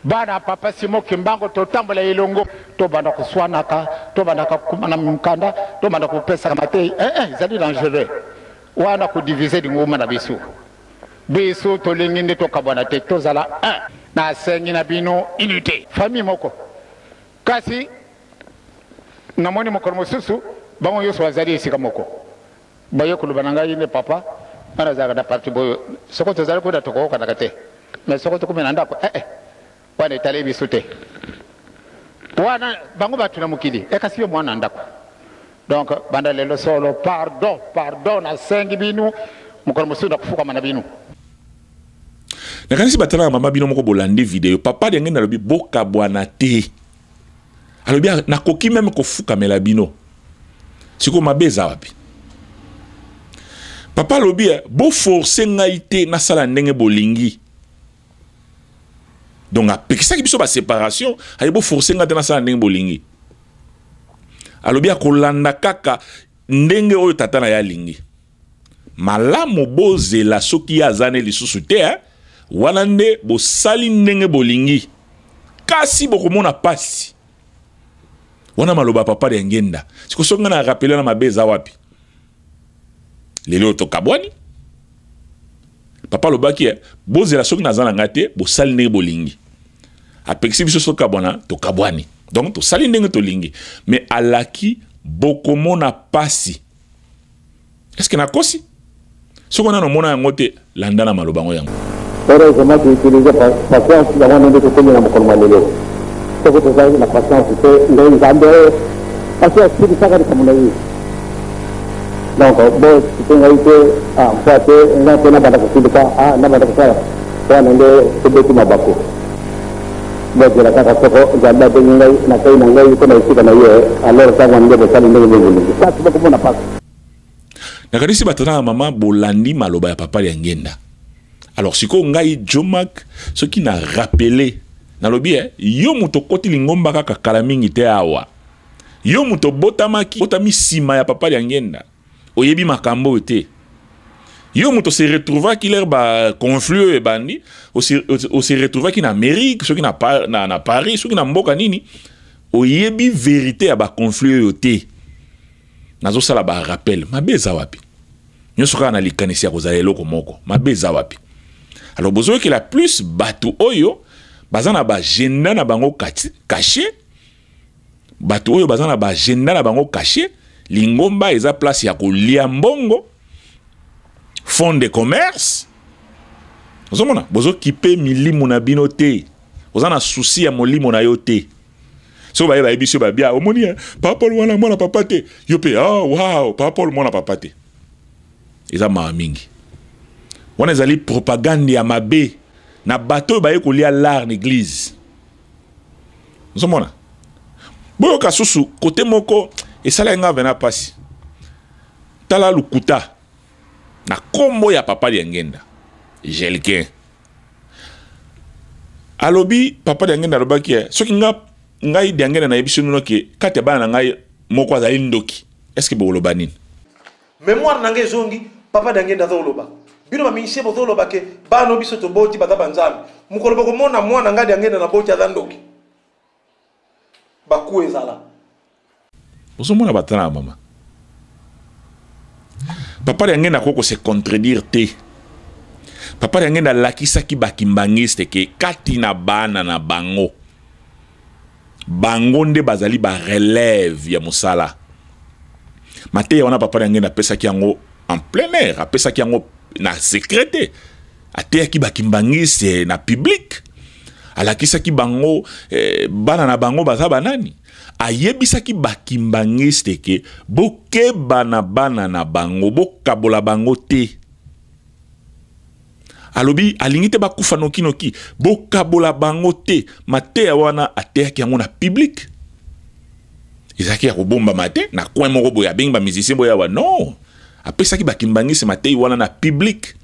Bana papa Simo Kimbangu, totambola elongo. Tobanda koswanaka, tobanda kokumana mikanda, tobanda kopesaka matei, ezali dangereux wana, kodiviser lingomba na biso. Biso tolingi nde tokabwana te, tozala un. Nasengi na bino unité, famille moko. Kasi namoni mokolo mosusu bango nyonso bazali esika moko, baye koloba na ngai nde papa nga nazalaka na parti boyo, soko tozali kuna tokokokanaka te, mais soko tokomi na ndako, wana etali biso te. Wana bango bato na mokili, kasi yo mwana ndako. Donc banda lelo, solo pardon, pardon, nasengi bino, mokolo mosusu nakofukama na bino. Nakanisi batalaka mama bino moko bolandi video. Papa Diangenda alobi bokabwana te, alobi nakoki même kofukamela bino. Sikoyo mabe eza wapi? Papa alobi boforce ngai te nasala ndenge bolingi. Donc apekisaki biso baséparation, aye boforce ngai te nasala ndenge bolingi. Alobi akolanda kaka ndenge oyo tata na ye alingi. Malamu bozela soki ye aza ne lisusu te, eh? Wana nde bosali ndenge bolingi, kasi bokomona pasi. Wana maloba papa Diangienda. Siko soki nga na rappeler na mabe eza wapi? Lelo tokabwani. Papa alobaki eh, bozela soki naza na nga te, bosali ndenge bolingi. Apekisi biso soki kabwana, tokabwani. Donc tosali ndenge tolingi. Mais alaki bokomona pasi. Est-ce que nakosi? Soki nano omona yango te, landa na maloba yango yango. Heureusement to utiliser patience yango wana nde tokomi na mokolo mwa lelo. Soki tozalaki na patience te nde Nzambe asi asilisaka likambo na ye. Donc bo cite ngai te ah mpo ate ngai mpe nabanda kosilika ah nabanda kosala wana nde tobeti mabaku. Bozela kaka soko Nzambe abengi ngai nakei na ngai mpo na esika na ye alors ntango wana nde bosali ndenge bolingi kasi bokomona pasi. Nakanisi ba tata na mama bolandi maloba ya papa Diangienda. Alors sikoyo ngai Djomack soki na rappeler nalobi eh, yo moto okoti lingomba kaka kala mingi te awa. Yo moto obotamaki botami sima ya papa Diangienda. Oyebi makambo oyo te. Yo moto se retrouvaki leur ba conflit oyo ebandi, o se retrouvaki na Amérique, soki na, na, na Paris, soki na mboka nini, oyebi verite ya ba conflit oyo te. Nazosala ba rappel, mabe eza wapi? Nyonso kaka na likanisi ya kozala eloko moko, mabe eza wapi? Alors bozoyokela plus bato oyo baza na ba agenda na bango caché, bato oyo baza na ba agenda na bango caché, lingomba eza place ya kolia mbongo, fond de commerce. Ozomona, bozokipe milimo na bino te, oza na souci ya molimo na yo te. Soki baye bayebi biso babia, omoni, eh, Papa Paul wana mwana papa te, yo pe, oh, wow, Papa Paul mwana papa te. Eza mawa mingi. Wana ezali propagande ya mabe na bato oyo baye kolia l'art na église. Ozomona? Boyoka susu kote moko esalaki nga vena pasi. Tala lukuta na kombo ya Papa Diangienda, Gelquin. Alobi Papa Diangienda alobaki, eh, soki nga ngai Diangienda nayebisi bino ke kati ya bana na ngai moko azali ndoki, est-ce que bokoloba nini? Mémoire na ngai ezongi, Papa Diangienda aza koloba. Bino ba ministère bozoloba ke bana biso toboti baza ba nzambe. Mokolo bokomona mwana ngai Diangienda na boti aza ndoki. Baku ezala. Ozomona batala na mama. Papa Diangienda akoki ko se contredire te. Papa Diangienda alakisaki ba kimbangiste ke kati na bana na bango, bango nde bazali ba relève ya mosala. Mateya wana Papa Diangienda apesaki yango en plein air, apesaki yango na secret te. Ateyaki ba kimbangiste na public, alakisaki bango, eh, bana na bango baza banani. Ayebisaki ba kimbangiste ke bokeba na bana na bango, bokabola bango te. Alobi alingi te bakufa noki noki, bokabola bango te. Mateya wana ateyaki yango na public, ezalaki ya kobombama te na coin moko boye, abengi ba musicien boye awa, non. Apesaki ba kimbangiste mateyi wana na public.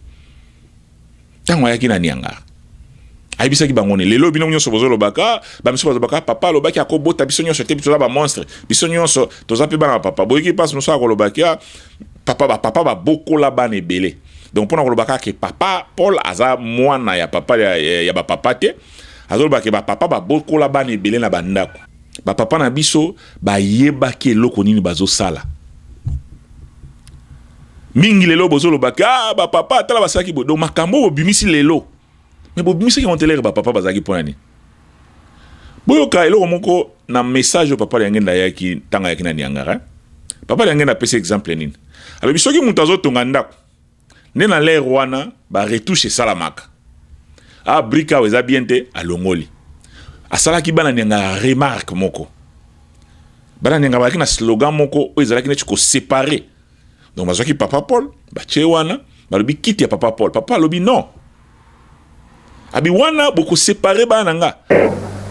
Ntango ayaki na Niangara, ayebisaki bango ne lelo bino nyonso bozolobaka, ba misusu bazolobaka papa alobaki akobota biso nyonso te, biso toza ba monstre, biso nyonso toza pe bana ba papa. Boyoki mpasi mosusu akolobaki, ah, papa, ba papa babokola bana ebele. Donc mpona kolobaka ke papa Paul aza mwana ya papa ya, ya, ya ba papa te, azolobaka ke ba papa babokola bana ebele na bandako. Ba papa na biso bayebaki eloko nini bazosala. Mingi lelo bozolobaka, ah, ba papa tala basalaki boye. Donc makambo bobimisi lelo, mais bobimisaki yango te lere ba papa bazalaki mpona nini? Boyoka eloko moko na message oyo papa Diangienda ayaki ntango ayaki na Niangara. Papa Diangienda apesi exemple nini? Alobi soki moto azotonga ndako nde na lere wana ba retouche esalamaka. Ah, brique awa eza bien te, alongoli. Asalaki bana Niangara remarque moko. Bana Niangara bazalaki na slogan moko oyo ezalaki neti koséparer. Donc bazwaki papa Paul, batie wana, balobi kiti ya papa Paul. Papa alobi non. Abi wana boko séparer bana na nga.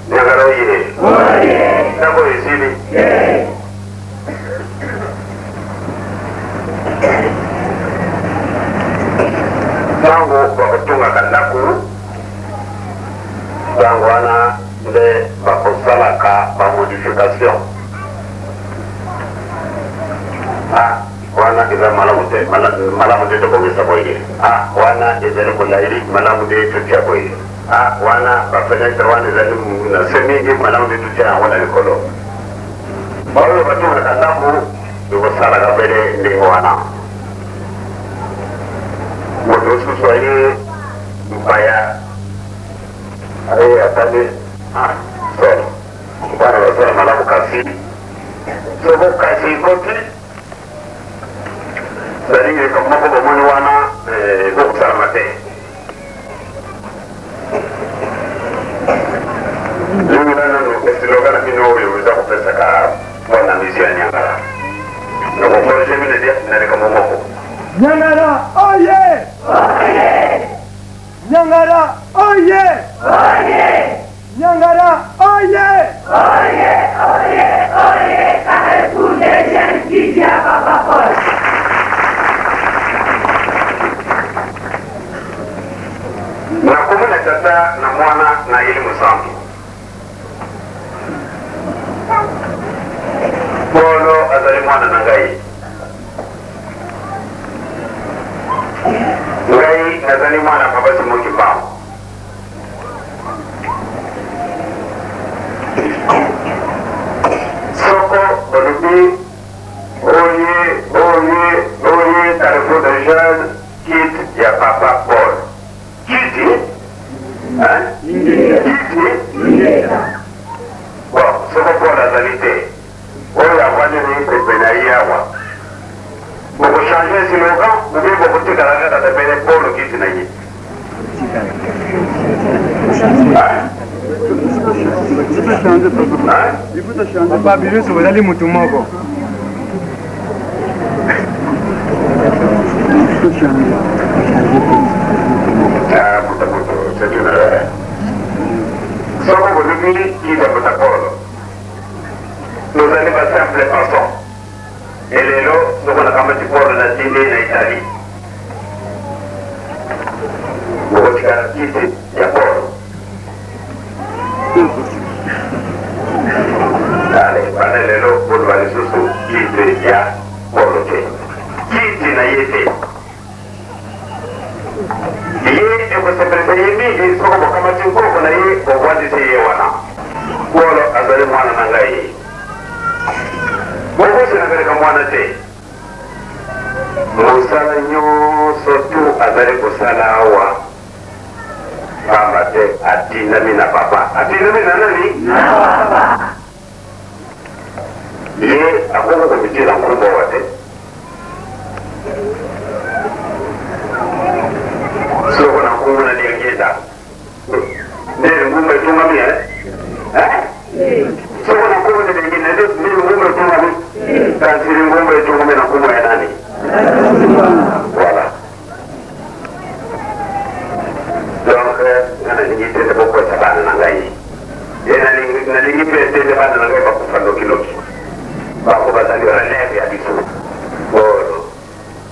Niangara oye. Ntango ezili. Ntango bakotongaka ndako, ntango wana nde bakosalaka ba modification. Ah, wana. Wana eza malamu te, malamu te tobongisa boye. Ah, wana ezali molai, malamu te totia boye. Ah, wana bafenetre wana ezali na se mingi, malamu te totia yango na likolo. Baoyo batongaka ndako ekosalaka bele ndenge wana. Moto mosusu aye mpaya, aye atali, ah, solo bana basala malamu, kasi soko kasi ekoti zali likambo moko bomoni wana ekokosalama te. Lingila nanu esiloga na bino oyo eza kopesaka mpo na misio ya Niangala. Nakokorige bino dia na likambo moko. Niangala oye! Niangala oye! Niangala oye! Oye, oye, oye, Carrefour des jeunes kiti ya Papa Paul. Nakomona Tata na Mwana na Elimo Santu. Polo azali mwana na ngai. Ngai nazali mwana Papa Simon Kimbangu. Soko balobi oye oye oye Carrefour des jeunes kit ya Papa Paul. Kiti? Hein? Kiti? Bon, soko Paul azali te, oyo avandi na ye pembeni na ye awa, bokochange slogan ou bien bokotikala kaka pembeni Paul kiti na ye? Papa biso bozali mutu moko. Soko bolobi likambo na Polo, tozali ba simple passant. Elelo soko nakamati Polo natindi ye na Italie, bokotikala kiti ya Polo. Ale bana lelo boloba lisusu kiti ya Polo te, kiti na ye te. Ye ekosepelisa ye mingi soko bokamati nkoko na ye bovandisi ye wana. Polo azali mwana na ngai, bokosenaka mwana te. Mosala nyonso tu azali kosala awa pamba te atindami na papa. Atindami na nani? Na papa. Ye akoki komitila nkombo awa te. Soko na nkombo na Diangienda nde ngumba etongami, eh? Soko na nkombo na Diangienda nde ngumba etongami, kasi ngumba etongami na nkombo ya nani? Voilà. Donc nga nalingi te nde bokwesa bana na ngai, ye nalingi mpe te nde bana na ngai bakufa nokinoki. Bango bazali relève ya biso. Polo,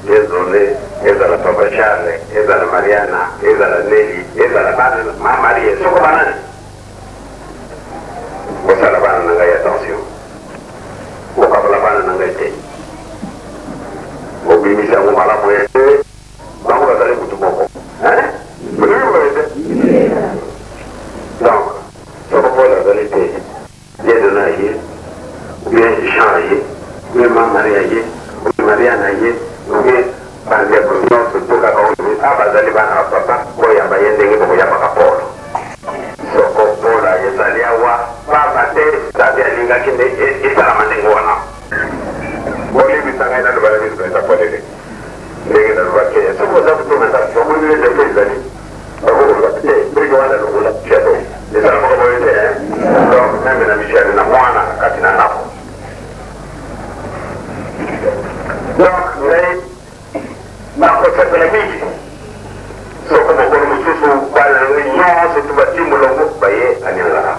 désolé, ezala Papa Charles, ezala Mariana, ezala Nelly, ezala bana ma Marie, soko banani, kosala bana na ngai attention, kokabola bana na ngai te, obimisa yango malamu ete bango bazali mutu moko. Bolingi boye te? Donc soko Paul azali te, Dieudonné aye, ou bien Jean aye, ou bien ma Marie aye, ou bien Mariane aye, ou bien bandeko nyonso to kaka oyo a bazali bana ya papa, boyamba ye ndenge bokoyambaka Paul. Soko Paul ezali awa pamba te Nzambe alingaki nde esalama ndenge wana. Bolimbisa ngai naloba na bino mpenza polele ndenge nalobaki, soki oza kotonga ndako, omoni nde defo ezali, bakokoloba te brike wana longola tia boye, esalamaka boye te. Donc meme na Michel na mwana kati na ndako. Donc ngai nakosepela mingi soko mokolo mosusu bana na ngai nyonso tu batii molongo baye aniangala,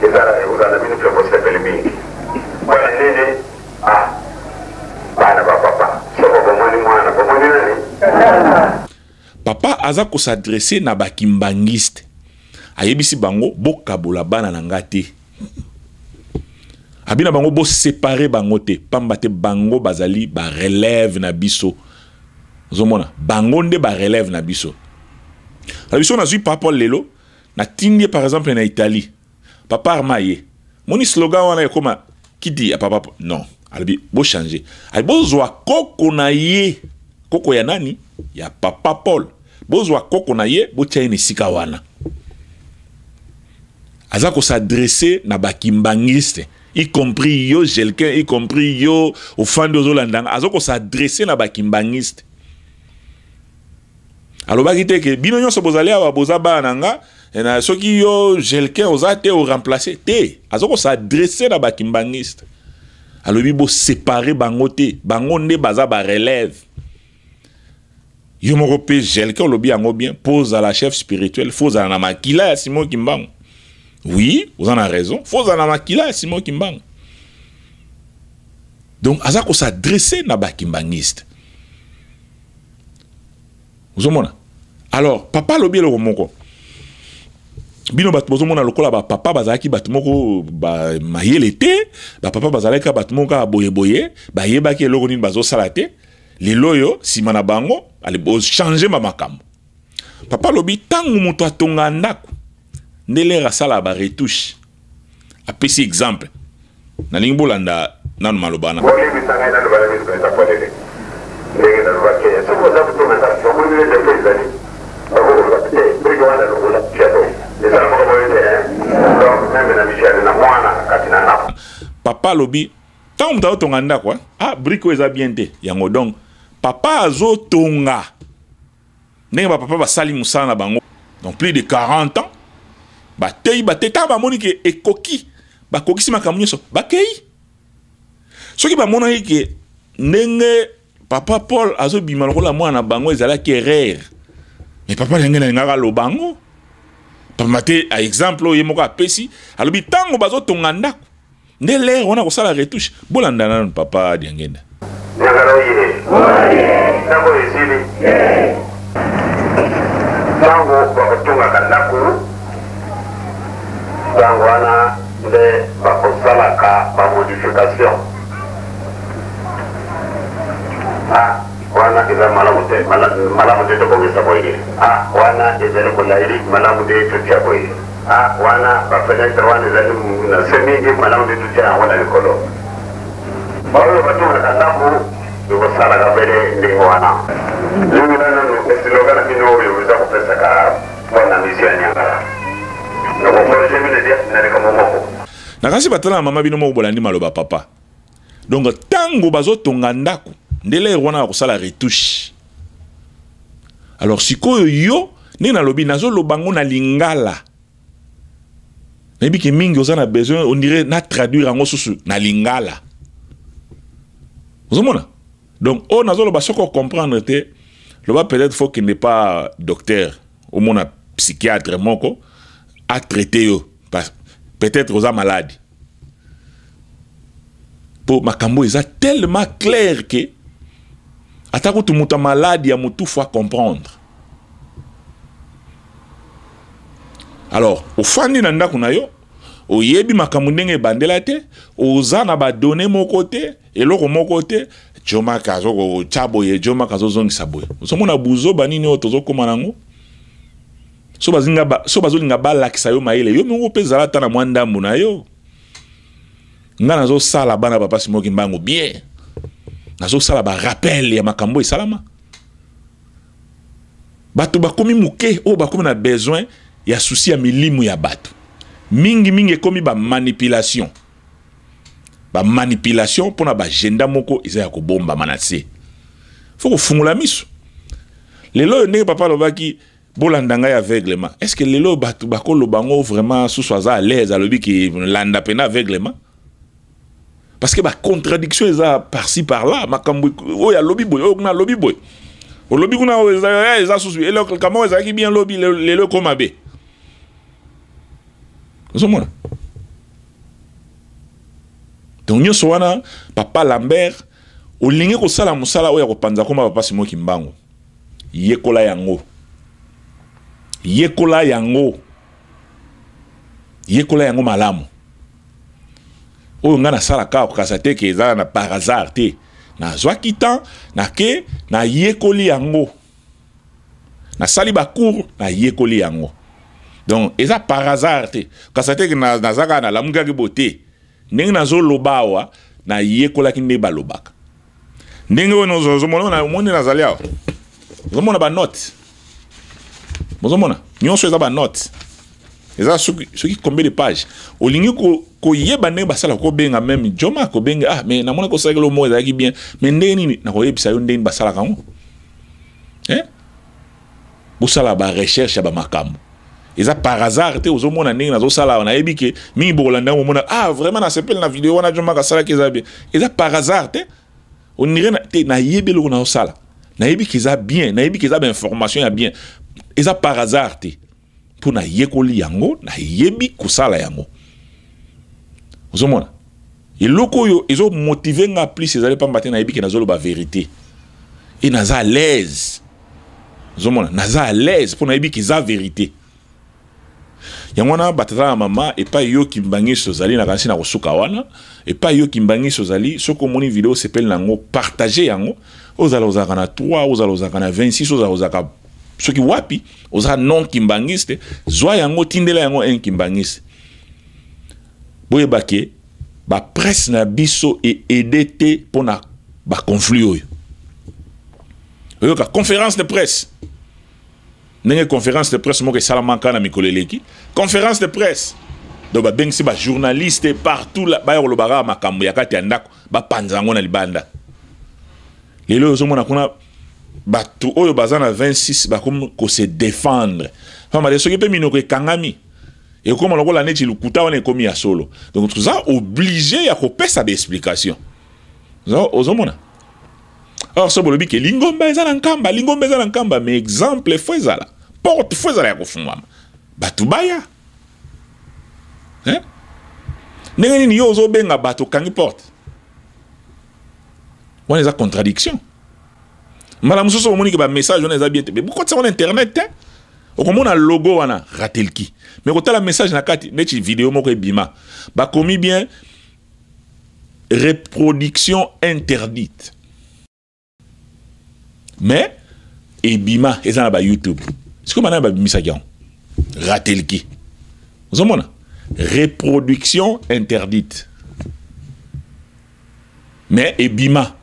ezala ekozala na bino mpe kosepele mingi. Bana nini? Ah, bana ba papa, soko bomoni mwana, bomoni nani? Papa aza kosadresse na bakimbangiste, ayebisi bango bokabola bana na nga te. Abi na bango bosepare bango te, pamba te bango bazali barelève na biso. Ozomona, bango nde barelève na biso. Na biso nazwi papa lelo, natindi ye par exemple na Italie. Papa Arma ye. Moni slogan wana ekoma kiti ya papa non, alobi bo changer. Alobi bozwa koko na ye, koko ya nani? Ya papa Paul. Bozwa koko na ye, botia ye na esika wana. Aza ko s'adresser na ba kimbanguiste, y compris yo Gelquin, y compris yo ofandi ozolanda nga, aza ko s'adresser na ba kimbanguiste. Alobaki te ke bino nyonso bozali awa boza bana na nga, na soki yo Gelquin oza te o remplacer te, aza ko s'adresser na ba kimbanguiste. Alobi bo séparer bango te, bango nde baza ba relève. Yo moko pe Gelquin olobi yango bien, po ozala chef spirituel, faut ozala na makila ya Simon Kimbangu. Oui, oza na raison, faut ozala na makila ya Simon Kimbangu. Donc aza ko s'adresser na ba kimbanguiste. Ozomona? Alors papa alobi eloko moko. Bino bato bozomona lokola ba papa bazalaki bato moko ba mayele te, ba papa bazalaki bato moko kaka boye boye, bayebaki eloko nini bazosala te. Lelo oyo sima na bango ale bo changer ba makambo. Papa alobi tango moto atonga ndako nde lere asala ba retouche. Apesi exemple. Nalingi bolanda nanu maloba na. Bolimbisa ngai naloba na miso eza polele ndenge nalobaki ye soki oza kotonga ndako omoni nde defo ezali bakokoloba te brike wana longola tia boye esalamaka boye te donc meme na misiane na mwana kati na ndako. Papa alobi ntango moto azotonga ndako, hein? Ah, brike oyo eza bien te yango. Donc papa azotonga ndenge bapapa basali mosala na bango donc plus de 40 ans bateyi bateyi, ntango bamoni ke ekoki, bakokisi makambo nyonso, bakei. Soki bamonaki ke ndenge papa Paul azobima lokola mwana na bango ezalaki erreur, mais papa ndenge nalingaka aloba yango pamba te, a exemple oyo ye moko apesi, alobi ntango bazotonga ndako nde lere wana kosala retouche. Bolanda nanu papa Diangenda. Nyangala oye. Ndako esili. Ntango bakotongaka ndako, ntango wana nde bakosalaka bamodification. Ah, wana eza malamu te, malamu te tobongisa boye. Ah, wana ezali molai, malamu te totia boye. Ah, wana ba fenetre wana ezali na se mingi, malamu nde totia yango na likolo. Baoyo batongaka ndako ekosalaka bele ndenge wana. Lingela nanu esiloga na bino oyo eza kopesaka mpo na misio ya Niangala. Nakokorige bino na likambo moko. Nakasi batala na mama bino moko bolandi maloba papa. Donc tango bazotonga ndako nde lere wana bakosala retouche. Alors sikoyo yo ndenge nalobi nazoloba ngo na lingala, nayebi ke mingi oza na besoin on dirait na traduire yango susu na lingala. Ozomona? Donc oyo nazoloba soki ocomprendre te, loba peut-être faut kende pa docteur, omona psychiatre moko a traiter yo, peut-être oza malade. Po makambo eza tellement clair que ata kutu moto ya malade ya motu faut comprendre. Alors ofandi na ndako na yo, oyebi makambo ndenge ebandela te, oza na ba données moko te, eloko moko te, Jomaka azokotya boye, Jomaka azozongisa boye. Ozomona buzoba nini oyo tozokóma nango? So bazolinga balakisa yo mayele, yo moko mpe zala ata na mwa ndambu na yo. Nga nazosala bana papa Simon Kimbangu bien, nazosala ba rappel ya makambo esalama. Bato bakomi moke oyo bakomi na besoin ya souci ya milimu ya bato mingi mingi, ekomi ba manipulation, ba manipulation mpona ba agenda moko eza ya kobombama na se. Faut kofungola miso lelo oyo ndenge papa alobaki bolanda ngai aveuglement. Est-ce que lelo bato bakoloba ngo vraiment susu aza à l'aise alobi ki landa pena aveuglement? Parce que ba contradiction eza par-ci par-là, makambo oyo alobi boye, oyo kuna alobi boye, olobi kuna oyo eza susu eloko kama oyo ezalaki bien lobi, lelo ekoma be. Ozomona? Donc nyonso wana papa Lambert olingi kosala mosala oyo ya kopanza koma papa Simon Kimbangu, yekola yango, yekola yango, yekola yango malamu. Oyo nga nasalaka kokasa te ke eza na par hasard te. Nazwaki temps, nake nayekoli yango. Nasali ba cours, nayekoli yango. Donc eza par hasard te. Kokasa te ke naza kaka nalamukaki bo te. Ndenge nazoloba awa, nayekolaki nde balobaka. Ndenge oyo ozomona, omoni nazali awa. Ozomona ba notes. Ozomona nyonso eza ba notes. Eza soki combien de pages. Olingi koyeba ndenge basala, kobenga même Joma, kobenga, ah mais namona kosalaki eloko moko ezalaki bien, mais ndenge nini nakoyebisa yo ndenge basalaka yango. Hein? Bosala ba recherche ya ba makambo. Eza par hasard te ozomona ndenge nazosala awa, nayebi ke mingi bokolanda yango, bomona, ah vraiment nasepeli na video wana Joma asalaki eza bien. Eza par hasard te. On dirait na, te, nayebi eloko nazosala. Nayebi ke eza bien, nayebi ke eza ba information ya bien. Eza par hasard te. Mpo nayekoli yango, nayebi kosala yango. Ozomona? Eloko oyo ezo motiver nga plus ezali pamba te nayebi ke nazoloba vérité. Et naza à l'aise. Ozomona? Naza à l'aise mpo nayebi ke eza vérité. Yango wana batata na mama, epai yo Kimbanguiste ozali, nakanisi na kosuka wana. Epai yo Kimbanguiste ozali, soki omoni video osepeli na yango, partage yango. Ozala ozalaka na 3, ozala ozalaka na 26, ozala ozalaka soki wapi, oza non Kimbanguiste, zwa yango, tindela yango un Kimbanguiste. Boyeba ke ba presse na biso e aider te pona ba conflit oyo. Oyoka conférence de presse. Ndenge conférence de presse moko esalamaka na mikolo eleki, conférence de presse. Donc babengisi ba journaliste partout là, baya kolobaka makambo ya kati ya ndako, bapanza yango na libanda. Lelo ozomona kuna bato oyo baza na 26 bakomi ko se défendre. Pamba te soki pe minoko ekangami, ekoma lokola neti lokuta wana ekomi ya solo. Donc toza obligé ya kopesa ba explication. Ozomona? Or so bolobi ke lingomba eza na nkamba, lingomba eza na nkamba, mais exemple fo ezala, porte fo ezala ya kofungwama, bato baya. Hein? Ndenge nini yo ozobenga bato okangi porte? Wana eza contradiction. Mbala mosusu omoni ke ba message wana eza bien te, mais bokotisa wana internet te. Okomona logo wana Ratelki, mais kotala message na kati neti video moko ebima, bakomi bien reproduction interdite, mais ebima eza na ba YouTube. Sikoyo bana babimisaki yango Ratelki, ozomona reproduction interdite, mais ebima.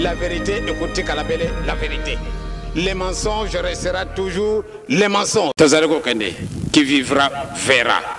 La vérité, écoutez Kalabele, la vérité. Les mensonges restera toujours les mensonges. Tozali kokende, qui vivra verra.